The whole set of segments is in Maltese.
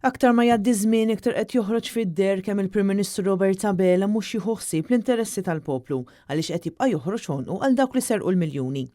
Aktar ma jgħaddi żmien iktar qed joħroġ fid-deher kemm il-Prim Ministru Robert Abela mhux jieħu ħsieb l-interessi tal-poplu għaliex qed jibqa' joħroġ għonqu għal dawk li serqu l-miljuni.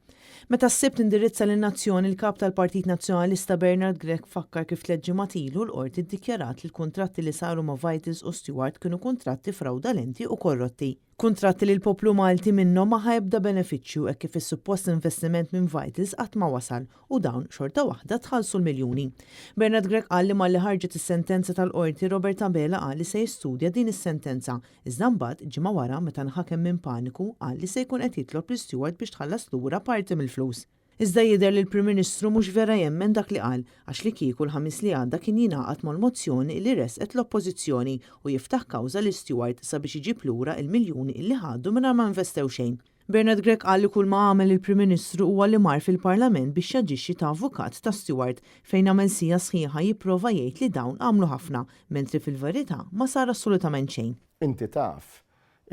Meta s-Sibt indirizza lin-nazzjon il-Kap tal-Partit Nazzjonalista Bernard Grech fakkar kif tlett ġimgħat ilu l-Qorti ddikjarat li l-kuntratti li saru ma' Vitals u Steward kienu kuntratti frawdalenti u korrotti. Kuntratti li l-poplu Malti minnhom ma ħa ebda benefiċċju hekk kif is-suppost investiment minn Vitals qatt ma wasal u dawn xorta waħda tħallsu l-miljuni. Bernard Grech qal li malli ħarġet is-sentenza tal-Qorti Robert Abela qal li se jistudja din is-sentenza iżda mbagħad ġimgħa wara meta nħakem minn paniku qal li se jkun qed jitlob lil Steward biex tħallas lura parti mill-flus. Iżda jidher li l-Prim Ministru mhux vera jemmen dak li qal, għax li kieku l-Ħamis li għadda kien jingħaqad mal-mozzjoni li ressqet l-Oppożizzjoni u jiftaħ kawża lil Steward sabiex iġib lura il-miljuni illi ħadu mingħajr ma investew xejn. Bernard Grech qal li kull ma għamel il-Prim Ministru huwa li mar fil-Parlament biex jaġixxi ta' avukat ta' Steward fejn għamel siegħa sħiħa jipprova jgħid li dawn għamlu ħafna, mentri fil-verità ma sar assolutament xejn. Inti taf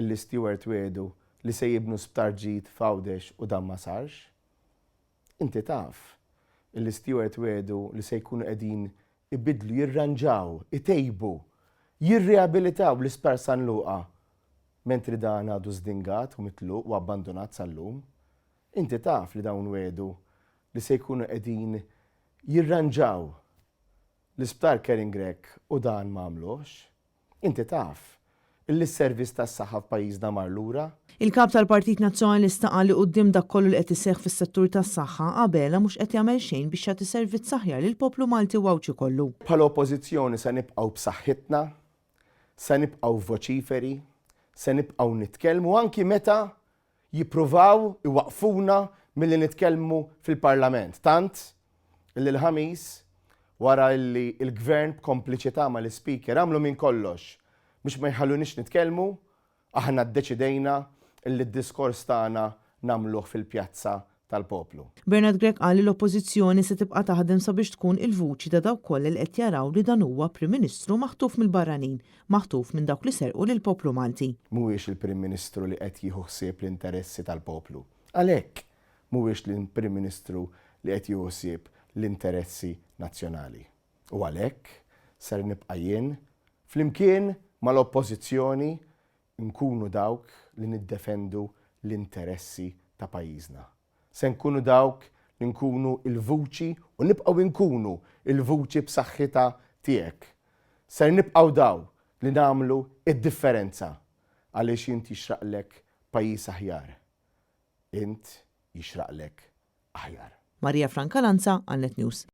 illi Steward wiegħdu li se jibnu sptar ġdid f'Għawdex u dan ma sarx? Inti taf illi Steward wiegħdu li se jkunu qegħdin ibiddlu, jirranġaw, itejbu, jirriabilitaw l-Isptar San Luqa mentri dan għadu żdingat u mitluq u abbandunat sal-lum? Inti taf li dawn wiegħdu li se jkunu qegħdin jirranġaw l-Isptar Karen Grech u dan ma għamluhx? Inti taf illi s-servizz tas-saħħa f'pajjiżna mar lura? Il-Kap tal-Partit Nazzjonalista qal li quddiem dak kollu li qed iseħħ fis-settur tas-saħħa, Abela mhux qed jagħmel xejn biex jagħti servizz aħjar lill-poplu Malti u Għawdxi kollu. Bħala Oppożizzjoni se nibqgħu b'saħħitna, se nibqgħu voċiferi, se nibqgħu nitkellmu anki meta jippruvaw iwaqqfuna milli nitkellmu fil-Parlament, tant illi l-Ħamis, wara illi l-Gvern b'kompliċità mal-Ispeaker għamlu minn kollox biex ma jħalluniex nitkellmu, aħna ddeċidejna illi d-diskors tagħna nagħmluh fil-Pjazza tal-Poplu. Bernard Grech qal li l-Oppożizzjoni se tibqa' taħdem sabiex tkun il-vuċi ta' dawk kollha li qed jaraw li dan huwa Prim Ministru maħtuf mill-barranin, maħtuf minn dawk li serqu lill-poplu Malti. Mhuwiex il-Prim Ministru li qed jieħu ħsieb l-interessi tal-poplu. Għalhekk mhuwiex l-Prim Ministru li qed jieħu ħsieb l-interessi nazzjonali. U għalhekk ser nibqa' jien, flimkien mal-Oppożizzjoni, nkunu dawk li niddefendu l-interessi ta' pajjiżna. Se nkunu dawk li nkunu l-vuċi u nibqgħu nkunu l-vuċi b'saħħitha tiegħek. Ser nibqgħu daw li nagħmlu d-differenza għaliex int jixraqlek pajjiż aħjar. Int jixraqlek aħjar. Maria Franca Lanza għal Net News.